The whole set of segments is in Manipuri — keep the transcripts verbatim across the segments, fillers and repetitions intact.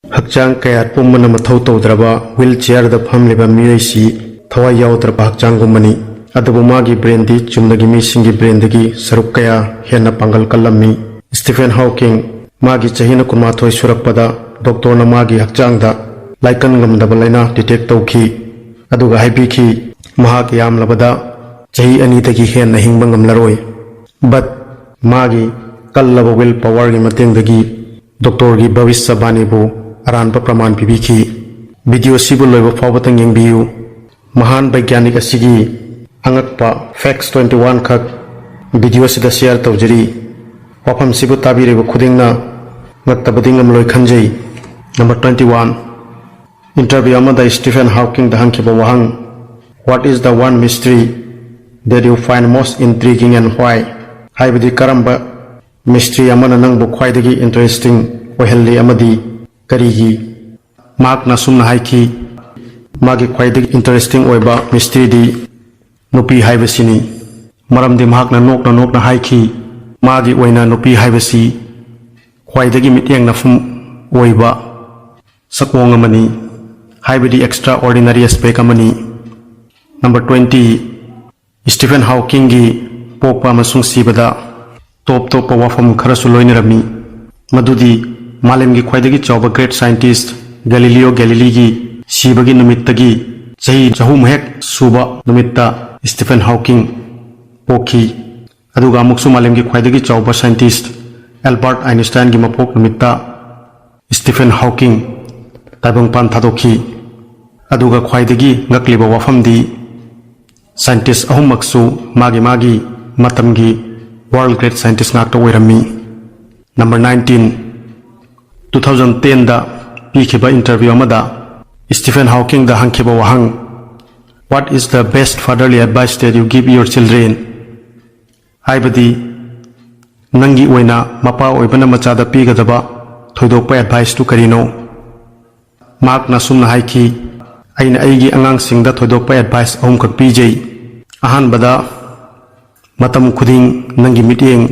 ꯍꯛꯆꯥꯡ ꯀꯌꯥꯠ ꯄꯨꯝꯕꯅ ꯃꯊꯧ ꯇꯧꯗ꯭ꯔꯕ ꯋꯤꯜ ꯆꯤꯌꯔꯗ ꯐꯝꯂꯤꯕ ꯃꯤꯑꯣꯏꯁꯤ ꯊꯋꯥꯏ ꯌꯥꯎꯗ꯭ꯔꯕ ꯍꯛꯆꯥꯡꯒꯨꯝꯕꯅꯤ꯫ ꯑꯗꯨꯕꯨ ꯃꯥꯒꯤ ꯕ꯭ꯔꯦꯟꯗꯤ ꯆꯨꯝꯅꯒꯤ ꯃꯤꯁꯤꯡꯒꯤ ꯕ꯭ꯔꯦꯟꯗꯒꯤ ꯁꯔꯨꯛ ꯀꯌꯥ ꯍꯦꯟꯅ ꯄꯥꯡꯒꯜ ꯀꯜꯂꯝꯃꯤ꯫ ꯁ꯭ꯇꯤꯐꯦꯟ ꯍꯥꯎꯀꯤꯡ ꯃꯥꯒꯤ ꯆꯍꯤꯅ ꯀꯨꯟꯃꯥꯊꯣꯏ ꯁꯨꯔꯛꯄꯗ ꯗꯣꯛꯇꯔꯅ ꯃꯥꯒꯤ ꯍꯛꯆꯥꯡꯗ ꯂꯥꯏꯀꯟ ꯉꯝꯗꯕ ꯂꯥꯏꯅꯥ ꯗꯤꯇꯦꯛ ꯇꯧꯈꯤ꯫ ꯑꯗꯨꯒ ꯍꯥꯏꯕꯤꯈꯤ, ꯃꯍꯥꯛ ꯌꯥꯝꯂꯕꯗ ꯆꯍꯤ ꯑꯅꯤꯗꯒꯤ ꯍꯦꯟꯅ ꯍꯤꯡꯕ ꯉꯝꯂꯔꯣꯏ꯫ But ꯃꯥꯒꯤ ꯀꯜꯂꯕ ꯋꯤꯜ ꯄꯥꯋꯔꯒꯤ ꯃꯇꯦꯡꯗꯒꯤ ꯗꯣꯛꯇꯔꯒꯤ ꯚꯕꯤꯁ꯭ꯌꯕꯥꯅꯤꯕꯨ ꯑꯔꯥꯟꯕ ꯄ꯭ꯔꯃꯥꯟ ꯄꯤꯕꯤꯈꯤ꯫ ꯚꯤꯗꯤꯑꯣꯁꯤꯕꯨ ꯂꯣꯏꯕ ꯐꯥꯎꯕꯇꯪ ꯌꯦꯡꯕꯤꯌꯨ꯫ ꯃꯍꯥꯟ ꯕꯩꯒ꯭ꯌꯥꯅꯤꯛ ꯑꯁꯤꯒꯤ ꯑꯉꯛꯄ facts twenty one ꯈꯛ ꯚꯤꯗꯤꯑꯣꯁꯤꯗ ꯁꯤꯌꯔ ꯇꯧꯖꯔꯤ꯫ ꯋꯥꯐꯝꯁꯤꯕꯨ ꯇꯥꯕꯤꯔꯤꯕ ꯈꯨꯗꯤꯡꯅ ꯉꯛꯇꯕꯗꯤ ꯉꯝꯂꯣꯏ ꯈꯟꯖꯩ꯫ Number twenty one, interview ꯑꯃꯗ ꯁ꯭ꯇꯤꯐꯦꯟ ꯍꯥꯎꯀꯤꯡꯗ ꯍꯪꯈꯤꯕ ꯋꯥꯍꯪ, "What is the one mystery that you find most intriguing and why?" ꯍꯥꯏꯕꯗꯤ ꯀꯔꯝꯕ ꯃꯤꯁꯇ꯭ꯔꯤ ꯑꯃꯅ ꯅꯪꯕꯨ ꯈ꯭ꯋꯥꯏꯗꯒꯤ ꯏꯟꯇꯔꯦꯁꯇꯤꯡ ꯑꯣꯏꯍꯜꯂꯤ ꯑꯃꯗꯤ ꯀꯔꯤꯒꯤ? ꯃꯍꯥꯛꯅ ꯑꯁꯨꯝꯅ ꯍꯥꯏꯈꯤ, ꯃꯥꯒꯤ ꯈ꯭ꯋꯥꯏꯗꯒꯤ ꯏꯟꯇꯔꯦꯁꯇꯤꯡ ꯑꯣꯏꯕ ꯃꯤꯁꯇ꯭ꯔꯤꯗꯤ ꯅꯨꯄꯤ ꯍꯥꯏꯕꯁꯤꯅꯤ꯫ ꯃꯔꯝꯗꯤ ꯃꯍꯥꯛꯅ ꯅꯣꯛꯅ ꯅꯣꯛꯅ ꯍꯥꯏꯈꯤ, ꯃꯥꯒꯤ ꯑꯣꯏꯅ ꯅꯨꯄꯤ ꯍꯥꯏꯕꯁꯤ ꯈ꯭ꯋꯥꯏꯗꯒꯤ ꯃꯤꯠꯌꯦꯡ ꯅꯐꯨꯝ ꯑꯣꯏꯕ ꯁꯛꯑꯣꯡ ꯑꯃꯅꯤ, ꯍꯥꯏꯕꯗꯤ extraordinary aspect ꯑꯃꯅꯤ꯫ Number twenty, ꯁ꯭ꯇꯤꯐꯦꯟ ꯍꯥꯎꯀꯤꯡꯒꯤ ꯄꯣꯛꯄ ꯑꯃꯁꯨꯡ ꯁꯤꯕꯗ ꯇꯣꯞ ꯇꯣꯞꯄ ꯋꯥꯐꯝ ꯈꯔꯁꯨ ꯂꯣꯏꯅꯔꯝꯃꯤ, ꯃꯗꯨꯗꯤ ꯃꯥꯂꯦꯝꯒꯤ ꯈ꯭ꯋꯥꯏꯗꯒꯤ ꯆꯥꯎꯕ great scientist Galileo Galileiꯒꯤ ꯁꯤꯕꯒꯤ ꯅꯨꯃꯤꯠꯇꯒꯤ ꯆꯍꯤ ꯆꯍꯨꯝ ꯍꯦꯛ ꯁꯨꯕ ꯅꯨꯃꯤꯠꯇ ꯁ꯭ꯇꯤꯐꯦꯟ ꯍꯥꯎꯀꯤꯡ ꯄꯣꯛꯈꯤ꯫ ꯑꯗꯨꯒ ꯑꯃꯨꯛꯁꯨ ꯃꯥꯂꯦꯝꯒꯤ ꯈ꯭ꯋꯥꯏꯗꯒꯤ ꯆꯥꯎꯕ scientist Albert Einsteinꯒꯤ ꯃꯄꯣꯛ ꯅꯨꯃꯤꯠꯇ ꯁ꯭ꯇꯤꯐꯦꯟ ꯍꯥꯎꯀꯤꯡ ꯇꯥꯏꯕꯪꯄꯥꯟ ꯊꯥꯗꯣꯛꯈꯤ꯫ ꯑꯗꯨꯒ ꯈ꯭ꯋꯥꯏꯗꯒꯤ ꯉꯛꯂꯤꯕ ꯋꯥꯐꯝꯗꯤ, scientist ꯑꯍꯨꯝꯃꯛꯁꯨ ꯃꯥꯒꯤ ꯃꯥꯒꯤ ꯃꯇꯝꯒꯤ world great scientist ꯉꯥꯛꯇ ꯑꯣꯏꯔꯝꯃꯤ꯫ Number nineteen, two thousand tenꯗ ꯄꯤꯈꯤꯕ interview ꯑꯃꯗ ꯁ꯭ꯇꯤꯐꯦꯟ ꯍꯥꯎꯀꯤꯡꯗ ꯍꯪꯈꯤꯕ ꯋꯥꯍꯪ, "What is the best fatherly advice that you give your children?" ꯍꯥꯏꯕꯗꯤ, ꯅꯪꯒꯤ ꯑꯣꯏꯅ ꯃꯄꯥ ꯑꯣꯏꯕꯅ ꯃꯆꯥꯗ ꯄꯤꯒꯗꯕ ꯊꯣꯏꯗꯣꯛꯄ adviceꯇꯨ ꯀꯔꯤꯅꯣ? ꯃꯍꯥꯛꯅ ꯑꯁꯨꯝꯅ ꯍꯥꯏꯈꯤ, "ꯑꯩꯅ ꯑꯩꯒꯤ ꯑꯉꯥꯡꯁꯤꯡꯗ ꯊꯣꯏꯗꯣꯛꯄ advice ꯑꯍꯨꯝꯈꯛ ꯄꯤꯖꯩ꯫ ꯑꯍꯥꯟꯕꯗ, ꯃꯇꯝ ꯈꯨꯗꯤꯡ ꯅꯪꯒꯤ ꯃꯤꯠꯌꯦꯡ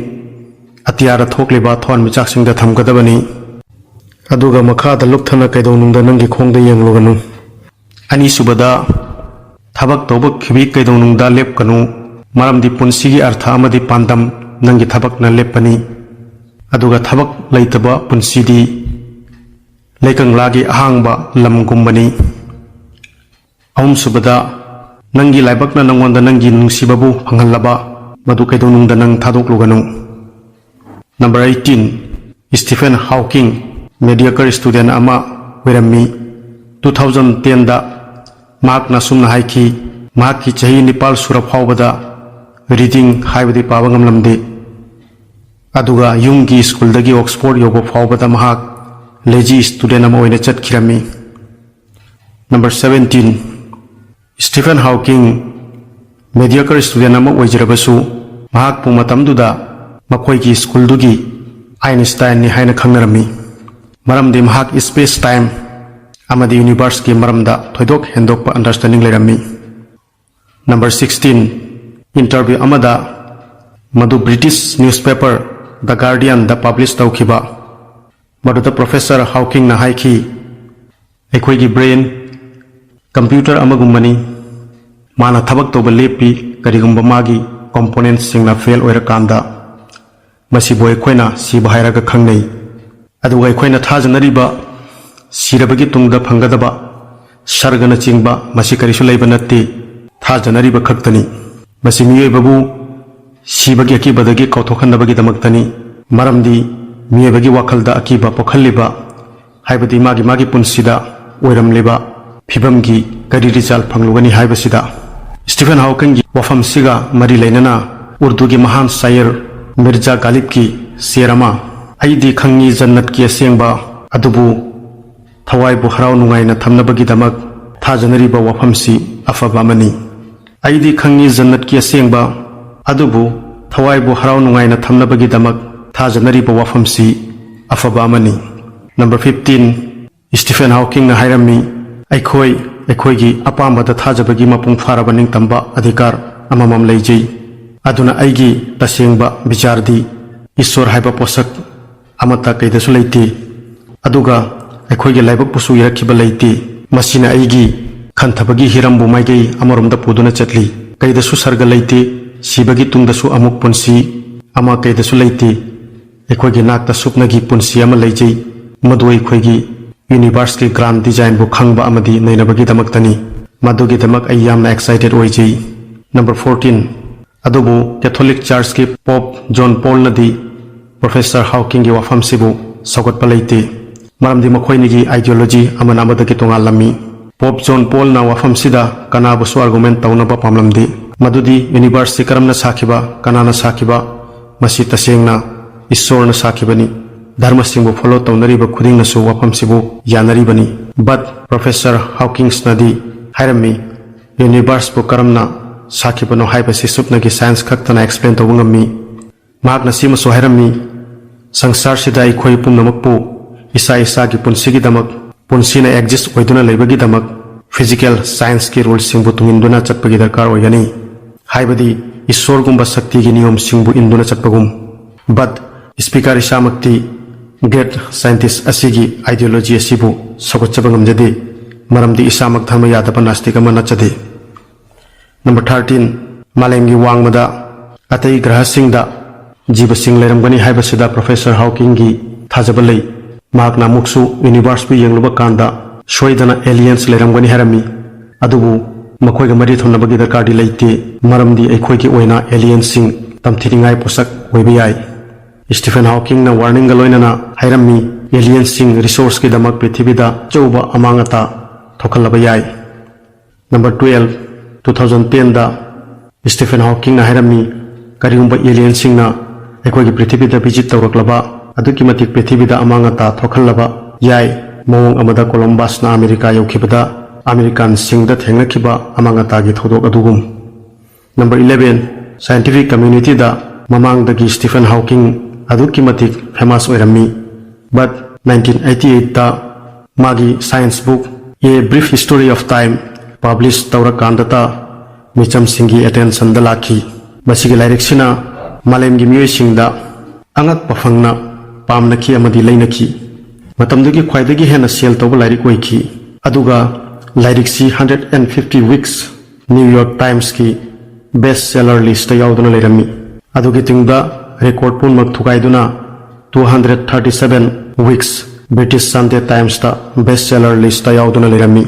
ꯑꯇꯤꯌꯥꯗ ꯊꯣꯛꯂꯤꯕ ꯊꯋꯥꯟꯃꯤꯆꯥꯛꯁꯤꯡꯗ ꯊꯝꯒꯗꯕꯅꯤ꯫ ꯑꯗꯨꯒ ꯃꯈꯥꯗ ꯂꯨꯞꯊꯅ ꯀꯩꯗꯧꯅꯨꯡꯗ ꯅꯪꯒꯤ ꯈꯣꯡꯗ ꯌꯦꯡꯂꯨꯒꯅꯨ꯫ ꯑꯅꯤꯁꯨꯕꯗ, ꯊꯕꯛ ꯇꯧꯕ ꯈꯤꯕꯤ ꯀꯩꯗꯧꯅꯨꯡꯗ ꯂꯦꯞꯀꯅꯨ, ꯃꯔꯝꯗꯤ ꯄꯨꯟꯁꯤꯒꯤ ꯑꯔꯊ ꯑꯃꯗꯤ ꯄꯥꯟꯗꯝ ꯅꯪꯒꯤ ꯊꯕꯛꯅ ꯂꯦꯞꯄꯅꯤ꯫ ꯑꯗꯨꯒ ꯊꯕꯛ ꯂꯩꯇꯕ ꯄꯨꯟꯁꯤꯗꯤ ꯂꯩꯀꯪꯂꯥꯒꯤ ꯑꯍꯥꯡꯕ ꯂꯝꯒꯨꯝꯕꯅꯤ꯫ ꯑꯍꯨꯝꯁꯨꯕꯗ, ꯅꯪꯒꯤ ꯂꯥꯏꯕꯛꯅ ꯅꯪꯉꯣꯟꯗ ꯅꯪꯒꯤ ꯅꯨꯡꯁꯤꯕꯕꯨ ꯐꯪꯍꯜꯂꯕ, ꯃꯗꯨ ꯀꯩꯗꯧꯅꯨꯡꯗ ꯅꯪ ꯊꯥꯗꯣꯛꯂꯨꯒꯅꯨ꯫ Number eighteen, Stephen Hawking, mediocre student ꯑꯃ ꯑꯣꯏꯔꯝꯃꯤ꯫ Two thousand ten ꯗ ꯃꯍꯥꯛꯅ ꯑꯁꯨꯝꯅ ꯍꯥꯏꯈꯤ, ꯃꯍꯥꯛꯀꯤ ꯆꯍꯤ ꯅꯤꯄꯥꯜ ꯁꯨꯔ ꯐꯥꯎꯕꯗ reading ꯍꯥꯏꯕꯗꯤ ꯄꯥꯕ ꯉꯝꯂꯝꯗꯦ꯫ ꯑꯗꯨꯒ ꯌꯨꯝꯒꯤ ꯁ꯭ꯀꯨꯜꯗꯒꯤ ꯑꯣꯛꯁꯐꯣꯔꯗ ꯌꯧꯕ ꯐꯥꯎꯕꯗ ꯃꯍꯥꯛ lazy student ꯑꯃ ꯑꯣꯏꯅ ꯆꯠꯈꯤꯔꯝꯃꯤ꯫ Number seventeen, Stephen Hawking mediocre student ꯑꯃ ꯑꯣꯏꯖꯔꯕꯁꯨ, ꯃꯍꯥꯛꯄꯨ ꯃꯇꯝꯗꯨꯗ ꯃꯈꯣꯏꯒꯤ ꯁ꯭ꯀꯨꯜꯗꯨꯒꯤ ꯑꯥꯏꯟꯁꯇꯥꯏꯟꯅꯤ ꯍꯥꯏꯅ ꯈꯪꯅꯔꯝꯃꯤ꯫ ꯃꯔꯝꯗꯤ ꯃꯍꯥꯛ space time ꯑꯃꯗꯤ universeꯀꯤ ꯃꯔꯝꯗ ꯊꯣꯏꯗꯣꯛ ꯍꯦꯟꯗꯣꯛꯄ understanding ꯂꯩꯔꯝꯃꯤ꯫ Number sixteen, interview ꯑꯃꯗ, ꯃꯗꯨ British newspaper The Guardianꯗ publish ꯇꯧꯈꯤꯕ, ꯃꯗꯨꯗ Professor Hawkingꯅ ꯍꯥꯏꯈꯤ, "ꯑꯩꯈꯣꯏꯒꯤ brain computer ꯑꯃꯒꯨꯝꯕꯅꯤ꯫ ꯃꯥꯅ ꯊꯕꯛ ꯇꯧꯕ ꯂꯦꯞꯄꯤ, ꯀꯔꯤꯒꯨꯝꯕ ꯃꯥꯒꯤ componentꯁꯤꯡꯅ fail ꯑꯣꯏꯔꯀꯥꯟꯗ꯫ ꯃꯁꯤꯕꯨ ꯑꯩꯈꯣꯏꯅ ꯁꯤꯕ ꯍꯥꯏꯔꯒ ꯈꯪꯅꯩ꯫ ꯑꯗꯨꯒ ꯑꯩꯈꯣꯏꯅ ꯊꯥꯖꯅꯔꯤꯕ ꯁꯤꯔꯕꯒꯤ ꯇꯨꯡꯗ ꯐꯪꯒꯗꯕ ꯁꯔꯒꯅꯆꯤꯡꯕ, ꯃꯁꯤ ꯀꯔꯤꯁꯨ ꯂꯩꯕ ꯅꯠꯇꯦ, ꯊꯥꯖꯅꯔꯤꯕ ꯈꯛꯇꯅꯤ꯫ ꯃꯁꯤ ꯃꯤꯑꯣꯏꯕꯕꯨ ꯁꯤꯕꯒꯤ ꯑꯀꯤꯕꯗꯒꯤ ꯀꯥꯎꯊꯣꯛꯍꯟꯅꯕꯒꯤꯗꯃꯛꯇꯅꯤ꯫ ꯃꯔꯝꯗꯤ ꯃꯤꯑꯣꯏꯕꯒꯤ ꯋꯥꯈꯜꯗ ꯑꯀꯤꯕ ꯄꯣꯛꯍꯜꯂꯤꯕ, ꯍꯥꯏꯕꯗꯤ ꯃꯥꯒꯤ ꯃꯥꯒꯤ ꯄꯨꯟꯁꯤꯗ ꯑꯣꯏꯔꯝꯂꯤꯕ ꯐꯤꯕꯝꯒꯤ ꯀꯔꯤ result ꯐꯪꯂꯨꯒꯅꯤ ꯍꯥꯏꯕꯁꯤꯗ꯫ Stephen Hawkingꯒꯤ ꯋꯥꯐꯝꯁꯤꯒ ꯃꯔꯤ ꯂꯩꯅꯅ ꯎꯔꯗꯨꯒꯤ ꯃꯍꯥꯟ ꯁꯥꯏꯔ ꯃꯤꯔꯖꯥ ꯒꯥꯂꯤꯕꯀꯤ ꯁꯦꯔ ꯑꯃ, "ꯑꯩꯗꯤ ꯈꯪꯉꯤ ꯖꯟꯅꯠꯀꯤ ꯑꯁꯦꯡꯕ ꯑꯗꯨꯕꯨ ꯊꯋꯥꯏꯕꯨ ꯍꯔꯥꯎ ꯅꯨꯡꯉꯥꯏꯅ ꯊꯝꯅꯕꯒꯤꯗꯃꯛ ꯊꯥꯖꯅꯔꯤꯕ ꯋꯥꯐꯝꯁꯤ ꯑꯐꯕ ꯑꯃꯅꯤ꯫ ꯑꯩꯗꯤ ꯈꯪꯉꯤ ꯖꯟꯅꯠꯀꯤ ꯑꯁꯦꯡꯕ ꯑꯗꯨꯕꯨ ꯊꯋꯥꯏꯕꯨ ꯍꯔꯥꯎ ꯅꯨꯡꯉꯥꯏꯅ ꯊꯝꯅꯕꯒꯤꯗꯃꯛ ꯊꯥꯖꯅꯔꯤꯕ ꯋꯥꯐꯝꯁꯤ ꯑꯐꯕ ꯑꯃꯅꯤ"꯫ Number fifteen, Stephen Hawkingꯅ ꯍꯥꯏꯔꯝꯃꯤ, "ꯑꯩꯈꯣꯏ ꯑꯩꯈꯣꯏꯒꯤ ꯑꯄꯥꯝꯕꯗ ꯊꯥꯖꯕꯒꯤ ꯃꯄꯨꯡ ꯐꯥꯔꯕ ꯅꯤꯡꯇꯝꯕ ꯑꯙꯤꯀꯥꯔ ꯑꯃꯃꯝ ꯂꯩꯖꯩ꯫ ꯑꯗꯨꯅ ꯑꯩꯒꯤ ꯇꯁꯦꯡꯕ ꯕꯤꯆꯥꯔꯗꯤ ꯏꯁꯣꯔ ꯍꯥꯏꯕ ꯄꯣꯠꯁꯛ ꯑꯃꯠꯇ ꯀꯩꯗꯁꯨ ꯂꯩꯇꯦ"꯫ ꯑꯗꯨꯒ ꯑꯩꯈꯣꯏꯒꯤ ꯂꯥꯏꯕꯛꯄꯨꯁꯨ ꯏꯔꯛꯈꯤꯕ ꯂꯩꯇꯦ꯫ ꯃꯁꯤꯅ ꯑꯩꯒꯤ ꯈꯟꯊꯕꯒꯤ ꯍꯤꯔꯝꯕꯨ ꯃꯥꯏꯀꯩ ꯑꯃꯔꯣꯝꯗ ꯄꯨꯗꯨꯅ ꯆꯠꯂꯤ꯫ ꯀꯩꯗꯁꯨ ꯁꯔꯒ ꯂꯩꯇꯦ, ꯁꯤꯕꯒꯤ ꯇꯨꯡꯗꯁꯨ ꯑꯃꯨꯛ ꯄꯨꯟꯁꯤ ꯑꯃ ꯀꯩꯗꯁꯨ ꯂꯩꯇꯦ꯫ ꯑꯩꯈꯣꯏꯒꯤ ꯅꯥꯛꯇ ꯁꯨꯞꯅꯒꯤ ꯄꯨꯟꯁꯤ ꯑꯃ ꯂꯩꯖꯩ, ꯃꯗꯨ ꯑꯩꯈꯣꯏꯒꯤ ꯌꯨꯅꯤꯚꯔꯁꯀꯤ ꯒ꯭ꯔꯥꯟ ꯗꯤꯖꯥꯏꯟꯕꯨ ꯈꯪꯕ ꯑꯃꯗꯤ ꯅꯩꯅꯕꯒꯤꯗꯃꯛꯇꯅꯤ꯫ ꯃꯗꯨꯒꯤꯗꯃꯛ ꯑꯩ ꯌꯥꯝꯅ ꯑꯦꯛꯁꯥꯏꯇꯦꯗ ꯑꯣꯏꯖꯩ꯫ Number fourteen. ꯑꯗꯨꯕꯨ ꯀꯦꯊꯣꯂꯤꯛ ꯆꯔꯆꯀꯤ ꯄꯣꯞ ꯖꯣꯟ ꯄꯣꯜꯅꯗꯤ ꯄ꯭ꯔꯣꯐꯦꯁꯔ ꯍꯥꯎꯀꯤꯡꯒꯤ ꯋꯥꯐꯝꯁꯤꯕꯨ ꯁꯧꯒꯠꯄ ꯂꯩꯇꯦ, ꯃꯔꯝꯗꯤ ꯃꯈꯣꯏꯅꯤꯒꯤ ꯑꯥꯏꯗꯤꯌꯣꯂꯣꯖꯤ ꯑꯃꯅ ꯑꯃꯗꯒꯤ ꯇꯣꯉꯥꯜꯂꯝꯃꯤ꯫ ꯄꯣꯞ ꯖꯣꯟ ꯄꯣꯜꯅ ꯋꯥꯐꯝꯁꯤꯗ ꯀꯅꯥꯕꯨꯁꯨ ꯑꯥꯔꯒꯨꯃꯦꯟ ꯇꯧꯅꯕ ꯄꯥꯝꯂꯝꯗꯦ, ꯃꯗꯨꯗꯤ ꯌꯨꯅꯤꯚꯔꯁꯁꯤ ꯀꯔꯝꯅ ꯁꯥꯈꯤꯕ, ꯀꯅꯥꯅ ꯁꯥꯈꯤꯕ, ꯃꯁꯤ ꯇꯁꯦꯡꯅ ꯏꯁꯣꯔꯅ ꯁꯥꯈꯤꯕꯅꯤ꯫ ꯙꯔꯃꯁꯤꯡꯕꯨ ꯐꯣꯂꯣ ꯇꯧꯅꯔꯤꯕ ꯈꯨꯗꯤꯡꯅꯁꯨ ꯋꯥꯐꯝꯁꯤꯕꯨ ꯌꯥꯅꯔꯤꯕꯅꯤ꯫ But ꯄ꯭ꯔꯣꯐꯦꯁꯔ ꯍꯥꯎꯀꯤꯡꯁꯅꯗꯤ ꯍꯥꯏꯔꯝꯃꯤ, ꯌꯨꯅꯤꯚꯔꯁꯄꯨ ꯀꯔꯝꯅ ꯁꯥꯈꯤꯕꯅꯣ ꯍꯥꯏꯕꯁꯤ ꯁꯨꯞꯅꯒꯤ ꯁꯥꯏꯟꯁ ꯈꯛꯇꯅ ꯑꯦꯛꯁꯄ꯭ꯂꯦꯟ ꯇꯧꯕ ꯉꯝꯃꯤ꯫ ꯃꯍꯥꯛꯅ ꯁꯤꯃꯁꯨ ꯍꯥꯏꯔꯝꯃꯤ, ꯁꯪꯁꯥꯔꯁꯤꯗ ꯑꯩꯈꯣꯏ ꯄꯨꯝꯅꯃꯛꯄꯨ ꯏꯁꯥ ꯏꯁꯥꯒꯤ ꯄꯨꯟꯁꯤꯒꯤꯗꯃꯛ, ꯄꯨꯟꯁꯤꯅ ꯑꯦꯛꯖꯤꯁ ꯑꯣꯏꯗꯨꯅ ꯂꯩꯕꯒꯤꯗꯃꯛ ꯐꯤꯖꯤꯀꯦꯜ ꯁꯥꯏꯟꯁꯀꯤ ꯔꯨꯜꯁꯤꯡꯕꯨ ꯇꯨꯡꯏꯟꯗꯨꯅ ꯆꯠꯄꯒꯤ ꯗꯔꯀꯥꯔ ꯑꯣꯏꯒꯅꯤ, ꯍꯥꯏꯕꯗꯤ ꯏꯁꯣꯔꯒꯨꯝꯕ ꯁꯛꯇꯤꯒꯤ ꯅꯤꯌꯣꯝꯁꯤꯡꯕꯨ ꯏꯟꯗꯨꯅ ꯆꯠꯄꯒꯨꯝ꯫ But ꯁ꯭ꯄꯤꯀꯔ ꯏꯁꯥꯃꯛꯇꯤ ꯒ꯭ꯔꯦꯠ ꯁꯥꯏꯟꯇꯤꯁ ꯑꯁꯤꯒꯤ ꯑꯥꯏꯗꯤꯌꯣꯂꯣꯖꯤ ꯑꯁꯤꯕꯨ ꯁꯧꯒꯠꯆꯕ ꯉꯝꯖꯗꯦ, ꯃꯔꯝꯗꯤ ꯏꯁꯥꯃꯛ ꯙꯔꯃ ꯌꯥꯗꯕ ꯅꯥꯁꯇꯤꯛ ꯑꯃ ꯅꯠꯆꯗꯦ꯫ ꯅꯝꯕꯔ ꯊꯥꯔꯇꯤꯟ, ꯃꯥꯂꯦꯝꯒꯤ ꯋꯥꯡꯃꯗ ꯑꯇꯩ ꯒ꯭ꯔꯍꯁꯤꯡꯗ ꯖꯤꯕꯁꯤꯡ ꯂꯩꯔꯝꯒꯅꯤ ꯍꯥꯏꯕꯁꯤꯗ ꯄ꯭ꯔꯣꯐꯦꯁꯔ ꯍꯥꯎꯀꯤꯡꯒꯤ ꯊꯥꯖꯕ ꯂꯩ꯫ ꯃꯍꯥꯛꯅ ꯑꯃꯨꯛꯁꯨ ꯌꯨꯅꯤꯚꯔꯁꯄꯨ ꯌꯦꯡꯂꯨꯕ ꯀꯥꯟꯗ ꯁꯣꯏꯗꯅ ꯑꯦꯂꯤꯌꯟꯁ ꯂꯩꯔꯝꯒꯅꯤ ꯍꯥꯏꯔꯝꯃꯤ꯫ ꯑꯗꯨꯕꯨ ꯃꯈꯣꯏꯒ ꯃꯔꯤ ꯊꯝꯅꯕꯒꯤ ꯗꯔꯀꯥꯔꯗꯤ ꯂꯩꯇꯦ, ꯃꯔꯝꯗꯤ ꯑꯩꯈꯣꯏꯒꯤ ꯑꯣꯏꯅ ꯑꯦꯂꯤꯌꯟꯁꯤꯡ ꯇꯝꯊꯤꯅꯤꯡꯉꯥꯏ ꯄꯣꯠꯁꯛ ꯑꯣꯏꯕ ꯌꯥꯏ꯫ ꯁ꯭ꯇꯤꯐꯦꯟ ꯍꯥꯎꯀꯤꯡꯅ ꯋꯥꯔꯅꯤꯡꯒ ꯂꯣꯏꯅꯅ ꯍꯥꯏꯔꯝꯃꯤ, ꯑꯦꯂꯤꯌꯟꯁꯤꯡ ꯔꯤꯁꯣꯔꯁꯀꯤꯗꯃꯛ ꯄ꯭ꯔꯤꯊꯤꯕꯤꯗ ꯑꯆꯧꯕ ꯑꯃꯥꯡ ꯑꯇꯥ ꯊꯣꯛꯍꯜꯂꯕ ꯌꯥꯏ꯫ ꯅꯝꯕꯔ ꯇꯨꯌꯦꯜꯐ, ꯇꯨ ꯊꯥꯎꯖꯟ ꯇꯦꯟꯗ ꯁ꯭ꯇꯤꯐꯦꯟ ꯍꯥꯎꯀꯤꯡꯅ ꯍꯥꯏꯔꯝꯃꯤ, ꯀꯔꯤꯒꯨꯝꯕ ꯑꯦꯂꯤꯌꯟꯁꯤꯡꯅ ꯑꯩꯈꯣꯏꯒꯤ ꯄ꯭ꯔꯤꯊꯤꯕꯤꯗ ꯚꯤꯖꯤꯠ ꯇꯧꯔꯛꯂꯕ, ꯑꯗꯨꯛꯀꯤ ꯃꯇꯤꯛ ꯄ꯭ꯔꯤꯊꯤꯕꯤꯗ ꯑꯃꯥꯡ ꯑꯇꯥ ꯊꯣꯛꯍꯜꯂꯕ ꯌꯥꯏ, ꯃꯑꯣꯡ ꯑꯃꯗ ꯀꯣꯂꯝꯕꯁꯅ ꯑꯃꯦꯔꯤꯀꯥ ꯌꯧꯈꯤꯕꯗ ꯑꯃꯦꯔꯤꯀꯥꯟꯁꯤꯡꯗ ꯊꯦꯡꯅꯈꯤꯕ ꯑꯃꯥꯡ ꯑꯇꯥꯒꯤ ꯊꯧꯗꯣꯛ ꯑꯗꯨꯒꯨꯝ꯫ ꯅꯝꯕꯔ ꯏꯂꯦꯚꯦꯟ, ꯁꯥꯏꯟꯇꯤꯐꯤꯛ ꯀꯝꯃ꯭ꯌꯨꯅꯤꯇꯤꯗ ꯃꯃꯥꯡꯗꯒꯤ ꯁ꯭ꯇꯤꯐꯦꯟ ꯍꯥꯎꯀꯤꯡ ꯑꯗꯨꯛꯀꯤ ꯃꯇꯤꯛ ꯐꯦꯃꯁ ꯑꯣꯏꯔꯝꯃꯤ꯫ But ꯅꯥꯏꯟꯇꯤꯟ ꯑꯩꯠꯇꯤ ꯑꯩꯠꯇ ꯃꯥꯒꯤ science book A Brief History of Time publish ꯇꯧꯔꯀꯥꯟꯗꯇ ꯃꯤꯆꯝꯁꯤꯡꯒꯤ ꯑꯦꯇꯦꯟꯁꯟꯗ ꯂꯥꯛꯈꯤ꯫ ꯃꯁꯤꯒꯤ ꯂꯥꯏꯔꯤꯛꯁꯤꯅ ꯃꯥꯂꯦꯝꯒꯤ ꯃꯤꯑꯣꯏꯁꯤꯡꯗ ꯑꯉꯛꯄ ꯐꯪꯅ ꯄꯥꯝꯅꯈꯤ ꯑꯃꯗꯤ ꯂꯩꯅꯈꯤ꯫ ꯃꯇꯝꯗꯨꯒꯤ ꯈ꯭ꯋꯥꯏꯗꯒꯤ ꯍꯦꯟꯅ ꯁꯦꯜ ꯇꯧꯕ ꯂꯥꯏꯔꯤꯛ ꯑꯣꯏꯈꯤ꯫ ꯑꯗꯨꯒ ꯂꯥꯏꯔꯤꯛꯁꯤ hundred and fifty weeks New York Timesꯀꯤ best seller listꯇ ꯌꯥꯎꯗꯨꯅ ꯂꯩꯔꯝꯃꯤ꯫ ꯑꯗꯨꯒꯤ ꯇꯨꯡꯗ record ꯄꯨꯝꯅꯃꯛ ꯊꯨꯒꯥꯏꯗꯨꯅ two hundred thirty seven weeks British Sunday Timesꯇ best seller listꯇ ꯌꯥꯎꯗꯨꯅ ꯂꯩꯔꯝꯃꯤ꯫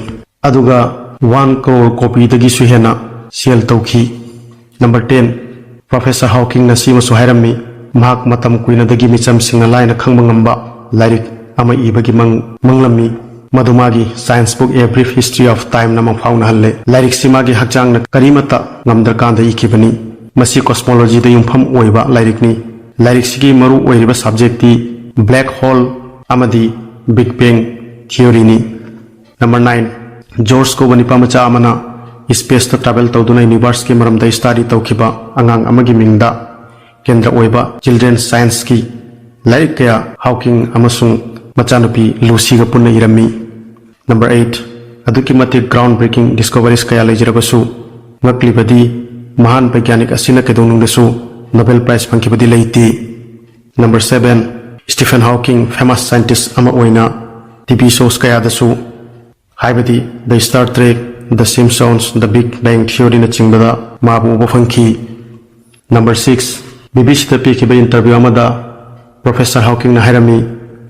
ꯑꯗꯨꯒ one crore copyꯗꯒꯤꯁꯨ ꯍꯦꯟꯅ ꯁꯦꯜ ꯇꯧꯈꯤ꯫ Number ten, Professor Hawkingꯅ ꯁꯤꯃꯁꯨ ꯍꯥꯏꯔꯝꯃꯤ, ꯃꯍꯥꯛ ꯃꯇꯝ ꯀꯨꯏꯅꯗꯒꯤ ꯃꯤꯆꯝꯁꯤꯡꯅ ꯂꯥꯏꯅ ꯈꯪꯕ ꯉꯝꯕ ꯂꯥꯏꯔꯤꯛ ꯑꯃ ꯏꯕꯒꯤ ꯃꯪ ꯃꯪꯂꯝꯃꯤ꯫ ꯃꯗꯨ ꯃꯥꯒꯤ Science Book A Brief History of Timeꯅ ꯃꯪꯐꯥꯎꯅꯍꯜꯂꯦ꯫ ꯂꯥꯏꯔꯤꯛꯁꯤ ꯃꯥꯒꯤ ꯍꯛꯆꯥꯡꯅ ꯀꯔꯤꯃꯠꯇ ꯉꯝꯗ꯭ꯔꯀꯥꯟꯗ ꯏꯈꯤꯕꯅꯤ꯫ ꯃꯁꯤ cosmologyꯗ ꯌꯨꯝꯐꯝ ꯑꯣꯏꯕ ꯂꯥꯏꯔꯤꯛꯅꯤ꯫ ꯂꯥꯏꯔꯤꯛꯁꯤꯒꯤ ꯃꯔꯨ ꯑꯣꯏꯔꯤꯕ subjectꯇꯤ black hole ꯑꯃꯗꯤ Big Bang theoryꯅꯤ꯫ Number nine, George ꯀꯧꯕ ꯅꯤꯄꯥ ꯃꯆꯥ ꯑꯃꯅ spaceꯇ travel ꯇꯧꯗꯨꯅ universeꯀꯤ ꯃꯔꯝꯗ study ꯇꯧꯈꯤꯕ ꯑꯉꯥꯡ ꯑꯃꯒꯤ ꯃꯤꯡꯗ ꯀꯦꯟꯗ꯭ꯔ ꯑꯣꯏꯕ children's scienceꯀꯤ ꯂꯥꯏꯔꯤꯛ ꯀꯌꯥ Hawking ꯑꯃꯁꯨꯡ ꯃꯆꯥꯅꯨꯄꯤ Lucyꯒ ꯄꯨꯟꯅ ꯏꯔꯝꯃꯤ꯫ Number eight, ꯑꯗꯨꯛꯀꯤ ꯃꯇꯤꯛ ground breaking discoveries ꯀꯌꯥ ꯂꯩꯖꯔꯕꯁꯨ, ꯉꯛꯂꯤꯕꯗꯤ ꯃꯍꯥꯟ ꯕꯩꯒ꯭ꯌꯥꯅꯤꯛ ꯑꯁꯤꯅ ꯀꯩꯗꯧꯅꯨꯡꯗꯁꯨ Nobel Prize ꯐꯪꯈꯤꯕꯗꯤ ꯂꯩꯇꯦ꯫ Number seven, Stephen Hawking famous scientist ꯑꯃ ꯑꯣꯏꯅ TV shows ꯀꯌꯥꯗꯁꯨ, ꯍꯥꯏꯕꯗꯤ The Star Trek, The Simpsons, The Big Bang Theoryꯅꯆꯤꯡꯕꯗ ꯃꯥꯕꯨ ꯎꯕ ꯐꯪꯈꯤ꯫ Number six, BBCꯗ ꯄꯤꯈꯤꯕ interview ꯑꯃꯗ Professor Hawkingꯅ ꯍꯥꯏꯔꯝꯃꯤ,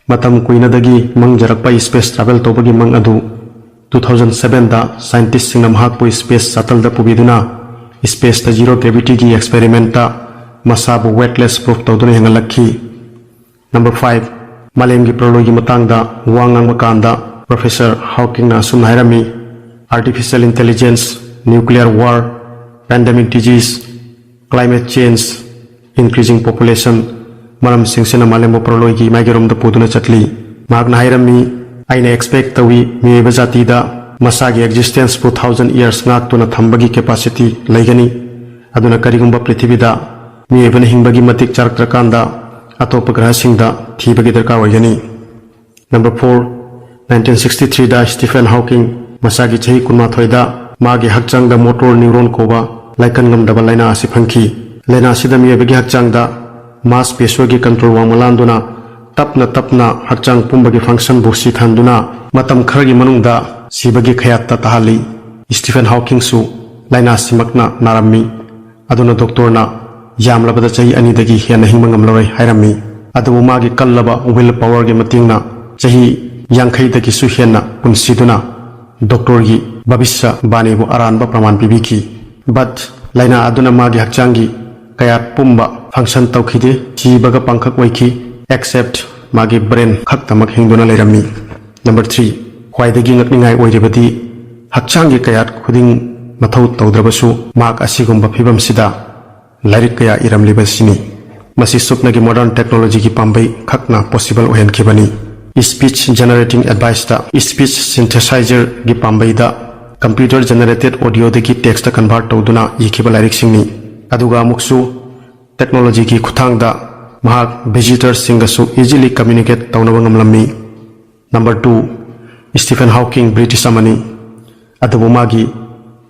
ꯃꯇꯝ ꯀꯨꯏꯅꯗꯒꯤ ꯃꯪꯖꯔꯛꯄ space travel ꯇꯧꯕꯒꯤ ꯃꯪ ꯑꯗꯨ two thousand sevenꯗ scientistꯁꯤꯡꯅ ꯃꯍꯥꯛꯄꯨ space shuttleꯗ ꯄꯨꯕꯤꯗꯨꯅ spaceꯇ zero gravityꯒꯤ experimentꯇ ꯃꯁꯥꯕꯨ weightless proof ꯇꯧꯗꯨꯅ ꯍꯦꯟꯒꯠꯂꯛꯈꯤ꯫ Number five, ꯃꯥꯂꯦꯝꯒꯤ ꯄ꯭ꯔꯂꯣꯏꯒꯤ ꯃꯇꯥꯡꯗ ꯋꯥ ꯉꯥꯡꯕ ꯀꯥꯟꯗ Professor Hawkingꯅ ꯑꯁꯨꯝꯅ ꯍꯥꯏꯔꯝꯃꯤ, artificial intelligence, nuclear war, pandemic disease, climate change, increasing population, ꯃꯔꯝꯁꯤꯡꯁꯤꯅ ꯃꯥꯂꯦꯝꯕꯨ ꯄ꯭ꯔꯂꯣꯏꯒꯤ ꯃꯥꯏꯀꯩꯔꯣꯝꯗ ꯄꯨꯗꯨꯅ ꯆꯠꯂꯤ꯫ ꯃꯍꯥꯛꯅ ꯍꯥꯏꯔꯝꯃꯤ, ꯑꯩꯅ expect ꯇꯧꯏ ꯃꯤꯑꯣꯏꯕ ꯖꯥꯇꯤꯗ ꯃꯁꯥꯒꯤ existenceꯄꯨ thousand years ꯉꯥꯛꯇꯨꯅ ꯊꯝꯕꯒꯤ capacity ꯂꯩꯒꯅꯤ꯫ ꯑꯗꯨꯅ ꯀꯔꯤꯒꯨꯝꯕ ꯄ꯭ꯔꯤꯊꯤꯕꯤꯗ ꯃꯤꯑꯣꯏꯕꯅ ꯍꯤꯡꯕꯒꯤ ꯃꯇꯤꯛ ꯆꯥꯔꯛꯇ꯭ꯔꯀꯥꯟꯗ ꯑꯇꯣꯞꯄ ꯒ꯭ꯔꯍꯁꯤꯡꯗ ꯊꯤꯕꯒꯤ ꯗꯔꯀꯥꯔ ꯑꯣꯏꯒꯅꯤ꯫ Number four, nineteen sixty threeꯗ Stephen Hawking ꯃꯁꯥꯒꯤ ꯆꯍꯤ ꯀꯨꯟꯃꯥꯊꯣꯏꯗ ꯃꯥꯒꯤ ꯍꯛꯆꯥꯡꯗ motor neuron ꯀꯧꯕ ꯂꯥꯏꯀꯟ ꯉꯝꯗꯕ ꯂꯥꯏꯅꯥ ꯑꯁꯤ ꯐꯪꯈꯤ꯫ ꯂꯥꯏꯅꯥ ꯑꯁꯤꯗ ꯃꯤꯑꯣꯏꯕꯒꯤ ꯍꯛꯆꯥꯡꯗ mass pressure ꯒꯤ control ꯋꯥꯡꯃ ꯂꯥꯟꯗꯨꯅ ꯇꯞꯅ ꯇꯞꯅ ꯍꯛꯆꯥꯡ ꯄꯨꯝꯕꯒꯤ functionꯕꯨ ꯁꯤꯊꯍꯟꯗꯨꯅ ꯃꯇꯝ ꯈꯔꯒꯤ ꯃꯅꯨꯡꯗ ꯁꯤꯕꯒꯤ ꯀꯌꯥꯠꯇ ꯇꯥꯍꯜꯂꯤ꯫ ꯁ꯭ꯇꯤꯐꯦꯟ ꯍꯥꯎꯀꯤꯡꯁꯨ ꯂꯥꯏꯅꯥꯁꯤꯃꯛꯅ ꯅꯥꯔꯝꯃꯤ꯫ ꯑꯗꯨꯅ ꯗꯣꯛꯇꯔꯅ ꯌꯥꯝꯂꯕꯗ ꯆꯍꯤ ꯑꯅꯤꯗꯒꯤ ꯍꯦꯟꯅ ꯍꯤꯡꯕ ꯉꯝꯂꯔꯣꯏ ꯍꯥꯏꯔꯝꯃꯤ꯫ ꯑꯗꯨꯕꯨ ꯃꯥꯒꯤ ꯀꯜꯂꯕ will powerꯒꯤ ꯃꯇꯦꯡꯅ ꯆꯍꯤ ꯌꯥꯡꯈꯩꯗꯒꯤꯁꯨ ꯍꯦꯟꯅ ꯄꯨꯟꯁꯤꯗꯨꯅ ꯗꯣꯛꯇꯔꯒꯤ ꯚꯕꯤꯁ꯭ꯌ ꯕꯥꯅꯤꯕꯨ ꯑꯔꯥꯟꯕ ꯄ꯭ꯔꯃꯥꯟ ꯄꯤꯕꯤꯈꯤ꯫ But ꯂꯥꯏꯅꯥ ꯑꯗꯨꯅ ꯃꯥꯒꯤ ꯍꯛꯆꯥꯡꯒꯤ ꯀꯌꯥꯠ ꯄꯨꯝꯕ function ꯇꯧꯈꯤꯗꯦ, ꯁꯤꯕꯒ ꯄꯥꯡꯈꯛ ꯑꯣꯏꯈꯤ, except ꯃꯥꯒꯤ brain ꯈꯛꯇꯃꯛ ꯍꯤꯡꯗꯨꯅ ꯂꯩꯔꯝꯃꯤ꯫ Number three, ꯈ꯭ꯋꯥꯏꯗꯒꯤ ꯉꯛꯅꯤꯡꯉꯥꯏ ꯑꯣꯏꯔꯤꯕꯗꯤ ꯍꯛꯆꯥꯡꯒꯤ ꯀꯌꯥꯠ ꯈꯨꯗꯤꯡ ꯃꯊꯧ ꯇꯧꯗ꯭ꯔꯕꯁꯨ ꯃꯍꯥꯛ ꯑꯁꯤꯒꯨꯝꯕ ꯐꯤꯕꯝꯁꯤꯗ ꯂꯥꯏꯔꯤꯛ ꯀꯌꯥ ꯏꯔꯝꯂꯤꯕꯁꯤꯅꯤ꯫ ꯃꯁꯤ ꯁꯨꯞꯅꯒꯤ modern technologyꯒꯤ ꯄꯥꯝꯕꯩ ꯈꯛꯅ possible ꯑꯣꯏꯍꯟꯈꯤꯕꯅꯤ꯫ Speech generating adviceꯇ speech synthesizerꯒꯤ ꯄꯥꯝꯕꯩꯗ computer generated audioꯗꯒꯤ textꯇ convert ꯇꯧꯗꯨꯅ ꯏꯈꯤꯕ ꯂꯥꯏꯔꯤꯛꯁꯤꯡꯅꯤ꯫ ꯑꯗꯨꯒ ꯑꯃꯨꯛꯁꯨ technologyꯒꯤ ꯈꯨꯠꯊꯥꯡꯗ ꯃꯍꯥꯛ visitorꯁꯤꯡꯒꯁꯨ easily communicate ꯇꯧꯅꯕ ꯉꯝꯂꯝꯃꯤ꯫ Number two, Stephen Hawking British ꯑꯃꯅꯤ, ꯑꯗꯨꯕꯨ ꯃꯥꯒꯤ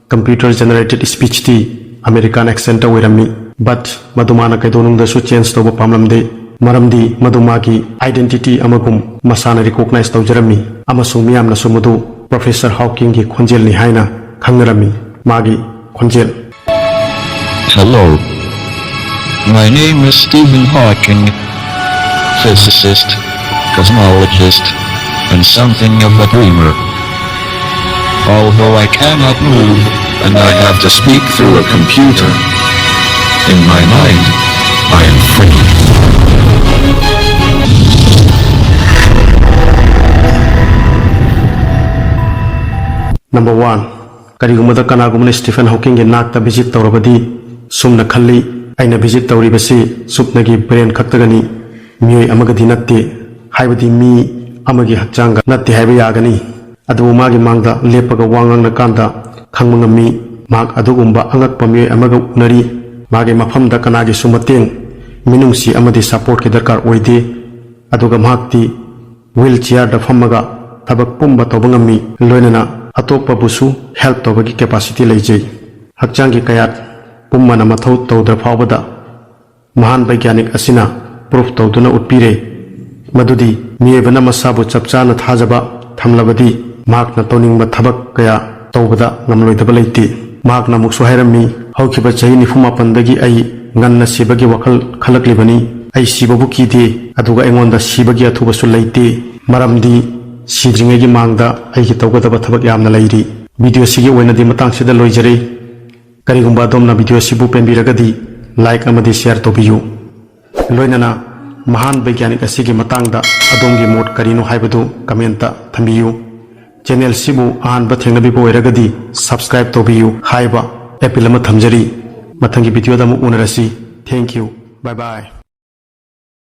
computer generated speechꯇꯤ American accentꯇ ꯑꯣꯏꯔꯝꯃꯤ꯫ But ꯃꯗꯨ ꯃꯥꯅ ꯀꯩꯗꯧꯅꯨꯡꯗꯁꯨ change ꯇꯧꯕ ꯄꯥꯝꯂꯝꯗꯦ, ꯃꯔꯝꯗꯤ ꯃꯗꯨ ꯃꯥꯒꯤ identity ꯑꯃꯒꯨꯝ ꯃꯁꯥꯅ recognize ꯇꯧꯖꯔꯝꯃꯤ, ꯑꯃꯁꯨꯡ ꯃꯤꯌꯥꯝꯅꯁꯨ ꯃꯗꯨ Professor Hawkingꯒꯤ ꯈꯣꯟꯖꯦꯜꯅꯤ ꯍꯥꯏꯅ ꯈꯪꯅꯔꯝꯃꯤ꯫ ꯃꯥꯒꯤ ꯈꯣꯟꯖꯦꯜ꯫ Hello. My name is Stephen Hawking, physicist, cosmologist, and something of a dreamer. Although I cannot move and I have to speak through a computer, in my mind, I am free. Number one, ꯀꯔꯤꯒꯨꯝꯕꯗ ꯀꯅꯥꯒꯨꯝꯕꯅ Stephen Hawkingꯒꯤ ꯅꯥꯛꯇ visit ꯇꯧꯔꯕꯗꯤ ꯁꯨꯝꯅ ꯈꯜꯂꯤ, "ꯑꯩꯅ visit ꯇꯧꯔꯤꯕꯁꯤ ꯁꯨꯞꯅꯒꯤ brain ꯈꯛꯇꯒꯅꯤ, ꯃꯤꯑꯣꯏ ꯑꯃꯒꯗꯤ ꯅꯠꯇꯦ, ꯍꯥꯏꯕꯗꯤ ꯃꯤ ꯑꯃꯒꯤ ꯍꯛꯆꯥꯡꯒ ꯅꯠꯇꯦ ꯍꯥꯏꯕ ꯌꯥꯒꯅꯤ꯫ ꯑꯗꯨꯕꯨ ꯃꯥꯒꯤ ꯃꯥꯡꯗ ꯂꯦꯞꯄꯒ ꯋꯥ ꯉꯥꯡꯂꯀꯥꯟꯗ ꯈꯪꯕ ꯉꯝꯃꯤ, ꯃꯍꯥꯛ ꯑꯗꯨꯒꯨꯝꯕ ꯑꯉꯛꯄ ꯃꯤꯑꯣꯏ ꯑꯃꯒ ꯎꯅꯔꯤ꯫ ꯃꯥꯒꯤ ꯃꯐꯝꯗ ꯀꯅꯥꯒꯤꯁꯨ ꯃꯇꯦꯡ, ꯃꯤꯅꯨꯡꯁꯤ ꯑꯃꯗꯤ supportꯀꯤ ꯗꯔꯀꯥꯔ ꯑꯣꯏꯗꯦ꯫ ꯑꯗꯨꯒ ꯃꯍꯥꯛꯇꯤ wheelchairꯗ ꯐꯝꯃꯒ ꯊꯕꯛ ꯄꯨꯝꯕ ꯇꯧꯕ ꯉꯝꯃꯤ, ꯂꯣꯏꯅꯅ ꯑꯇꯣꯞꯄꯕꯨꯁꯨ help ꯇꯧꯕꯒꯤ capacity ꯂꯩꯖꯩ꯫ ꯍꯛꯆꯥꯡꯒꯤ ꯀꯌꯥꯠ ꯄꯨꯝꯕꯅ ꯃꯊꯧ ꯇꯧꯗ꯭ꯔ ꯐꯥꯎꯕꯗ ꯃꯍꯥꯟ ꯕꯩꯒ꯭ꯌꯥꯅꯤꯛ ꯑꯁꯤꯅ proof ꯇꯧꯗꯨꯅ ꯎꯠꯄꯤꯔꯦ, ꯃꯗꯨꯗꯤ ꯃꯤꯑꯣꯏꯕꯅ ꯃꯁꯥꯕꯨ ꯆꯞ ꯆꯥꯅ ꯊꯥꯖꯕ ꯊꯝꯂꯕꯗꯤ ꯃꯍꯥꯛꯅ ꯇꯧꯅꯤꯡꯕ ꯊꯕꯛ ꯀꯌꯥ ꯇꯧꯕꯗ ꯉꯝꯂꯣꯏꯗꯕ ꯂꯩꯇꯦ꯫ ꯃꯍꯥꯛꯅ ꯑꯃꯨꯛꯁꯨ ꯍꯥꯏꯔꯝꯃꯤ, ꯍꯧꯈꯤꯕ ꯆꯍꯤ ꯅꯤꯐꯨ ꯃꯥꯄꯟꯗꯒꯤ ꯑꯩ ꯉꯟꯅ ꯁꯤꯕꯒꯤ ꯋꯥꯈꯜ ꯈꯜꯂꯛꯂꯤꯕꯅꯤ꯫ ꯑꯩ ꯁꯤꯕꯕꯨ ꯀꯤꯗꯦ, ꯑꯗꯨꯒ ꯑꯩꯉꯣꯟꯗ ꯁꯤꯕꯒꯤ ꯑꯊꯨꯕꯁꯨ ꯂꯩꯇꯦ, ꯃꯔꯝꯗꯤ ꯁꯤꯗ꯭ꯔꯤꯉꯩꯒꯤ ꯃꯥꯡꯗ ꯑꯩꯒꯤ ꯇꯧꯒꯗꯕ ꯊꯕꯛ ꯌꯥꯝꯅ ꯂꯩꯔꯤ꯫ ꯚꯤꯗꯤꯑꯣꯁꯤꯒꯤ ꯑꯣꯏꯅꯗꯤ ꯃꯇꯥꯡꯁꯤꯗ ꯂꯣꯏꯖꯔꯦ꯫ ꯀꯔꯤꯒꯨꯝꯕ ꯑꯗꯣꯝꯅ ꯚꯤꯗꯤꯑꯣꯁꯤꯕꯨ ꯄꯦꯟꯕꯤꯔꯒꯗꯤ like ꯑꯃꯗꯤ share ꯇꯧꯕꯤꯌꯨ꯫ ꯂꯣꯏꯅꯅ ꯃꯍꯥꯟ ꯕꯩꯒ꯭ꯌꯥꯅꯤꯛ ꯑꯁꯤꯒꯤ ꯃꯇꯥꯡꯗ ꯑꯗꯣꯝꯒꯤ ꯃꯣꯠ ꯀꯔꯤꯅꯣ ꯍꯥꯏꯕꯗꯨ comment ꯊꯝꯕꯤꯌꯨ꯫ Channel ꯁꯤꯕꯨ ꯑꯍꯥꯟꯕ ꯊꯦꯡꯅꯕꯤꯕ ꯑꯣꯏꯔꯒꯗꯤ subscribe ꯇꯧꯕꯤꯌꯨ ꯍꯥꯏꯕ appeal ꯑꯃ ꯊꯝꯖꯔꯤ꯫ ꯃꯊꯪꯒꯤ ꯚꯤꯗꯤꯑꯣꯗ ꯑꯃꯨꯛ ꯎꯅꯔꯁꯤ꯫ Thank you. Bye bye.